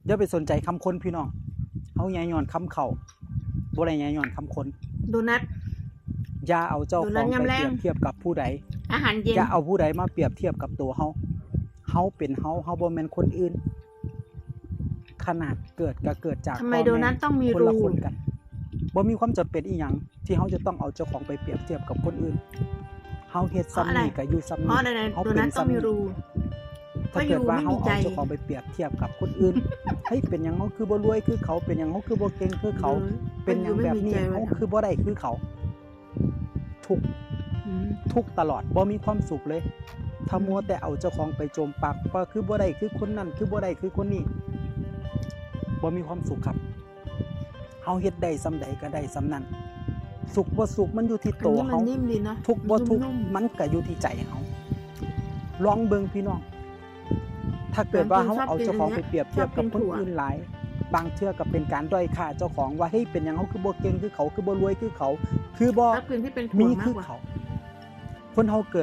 ຢ່າໄປສົນໃຈຄຳຄົນພີ່ນ້ອງ, ເຮົາໃຫຍ່ຍ້ອນຄຳເຂົາ, ບໍ່ໄດ້ໃຫຍ່ຍ້ອນຄຳຄົນ. ໂດນັດ ຢ່າເອົາເຈົ້າຂອງໄປປຽບທຽບກັບຜູ້ໃດ, ອາຫານເຢັນ ຢ່າເອົາຜູ້ໃດມາປຽບທຽບກັບໂຕເຮົາ. ເຮົາເປັນເຮົາ, ເຮົາບໍ່ແມ່ນຄົນອື່ນ. ຂະໜາດເກີດກໍເກີດຈາກພໍ່ແມ່ຄົນລະຄົນກັນ. ບໍ່ມີຄວາມຈຳເປັນອີ່ຫຍັງທີ່ເຮົາຈະຕ້ອງເອົາເຈົ້າຂອງໄປປຽບທຽບກັບຄົນອື່ນ. ເຮົາເຮັດສ່ຳນີ້ກໍຢູ່ສ່ຳນີ້, ເຮົາເປັນສ່ຳນີ້. ຖ້າເກີດວ່າເຮົາເອົາເຈົ້າຂອງໄປປຽບທຽບກັບຄົນອື່ນ, ເຮີ້ຍ ເປັນຫຍັງເຮົາຄືບໍ່ລວຍຄືເຂົາ, ເປັນຫຍັງເຮົາຄືບໍ່ເກັ່ງຄືເຂົາ, ເປັນຫຍັງແບບນີ້ເຮົາຄືບໍ່ໄດ້ຄືເຂົາ. ທຸກ ອືມ ທຸກຕະຫຼອດ, ບໍ່ມີຄວາມສຸກເລີຍ. ຖ້າ ອືມ ມົວແຕ່ເອົາເຈົ້າຂອງໄປໂຈມປັກວ່າຄືບໍ່ໄດ້ຄືຄົນນັ້ນ, ຄືບໍ່ໄດ້ຄືຄົນນີ້, ບໍ່ມີຄວາມສຸກຄັບ. ເຮົາເຮັດໄດ້ສ່ຳໃດກໍໄດ້ສ່ຳນັ້ນ. ສຸກບໍ່ສຸກມັນຢູ່ທີ່ໂຕເຮົາ, ອັນນີ້ມັນນຸ້ມດີເນາະ, ທຸກບໍ່ທຸກ ມັນນຸ້ມໆ ມັນກໍຢູ່ທີ່ໃຈເຮົາ. ລອງເບິ່ງພີ່ນ້ອງ, ຖ້າເກີດວ່າເຮົາເອົາເຈົ້າຂອງໄປປຽບທຽບກັບຄົນອື່ນຫຼາຍ, ບາງເທື່ອກໍເປັນການດ້ອຍຄ່າເຈົ້າຂອງວ່າ ເຮີ້ຍ ເປັນຫຍັງເຮົາຄືບໍ່ເກັ່ງຄືເຂົາ, ຄືບໍ່ລວຍຄືເຂົາ, ຄືບໍ່ມີຄືເຂົາ. ຄົນເຮົາເກີດ